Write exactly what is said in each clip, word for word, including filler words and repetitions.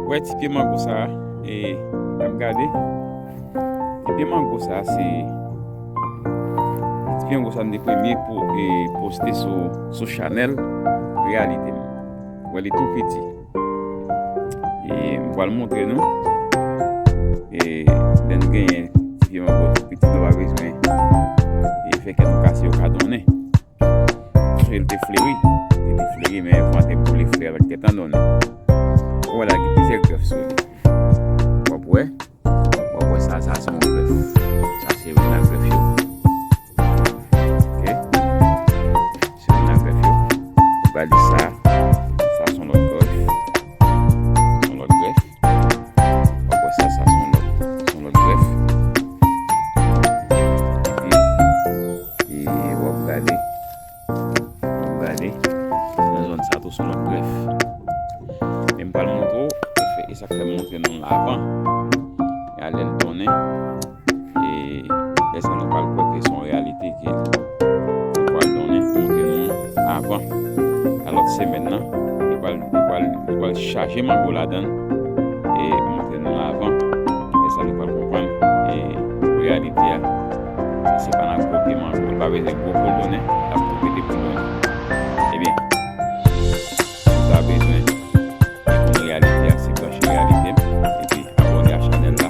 Wè ti pye mango sa a, e, n ap gade. Ti pye mango sa a, se, ti pye mango sa a, m te premye po-, e, poste sou, sou chanèl Reyalite m. Wè, li tou piti. E, m pral montre nou. E, lè n genyen ti pye mango tou piti, nou pa bezwen, e, fè kè nou kase yo ka donnen. Paske l te fleri. Li te fleri, men van te boule flè avèk tèt an donnen. Ou wè la, gen plizyè grèf sou li. W ap wè. W ap wè sa, sa se yon grèf. Sa se youn nan grèf yo. Ok? Se youn nan grèf yo. Ou gade sa. Sa se yon lòt grèf. Se yon lòt grèf. W ap wè sa, sa se yon lòt, se yon lòt grèf. Epi, e w ap gade, w ap gade, nan zòn sa tou se yon lòt grèf. Men m pral montre w, e fè, e sa k fè m montre nou l avan. E a lè l donnen, e lè sa nou pral kwè ke se yon reyalite ke li pral donnen, montre nou avan. Nan lòt semèn nan, li pral, li pral, li pral chaje mango ladan l, e montre nou avan. Lè sa nou pral konprann, e reyalite a, se pa nan gwo pye mango, li pa bezwen gwo pou l donnen, l ap gwo pete pou l donnen. Ebyen, si w ta bezwen konn reyalite a, se branche Reyalite m, epi abòne a chanèl la,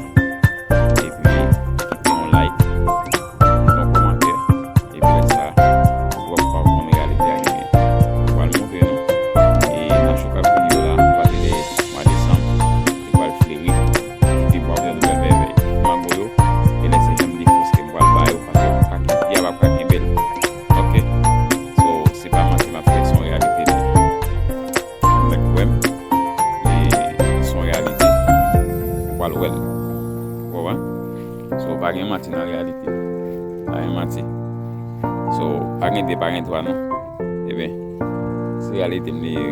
epi kite yon like, kite yon kòmantè, epi lè sa, w ap, w ap konn reyalite a genyen. M pral montre nou. E nan jou k ap vini yo la, nou pral rive mwa desanm, li pral fleri, epi m pral montre nou bèl mèvèy mango yo, e lè se janm de fòs ke m pral ba yo, paske yo p ap ka, pye a p ap ka kenbe l. Ok? So, se pa manti m ap fè, se yon reyalite li. Ou mèt kwè m, e se yon reyalite. Ou pral wè l. Ou konprann? So, pa gen manti nan reyalite. Pa gen manti. So, pa gen de, pa gen twa, non. Ebyen, se reyalite m li ye.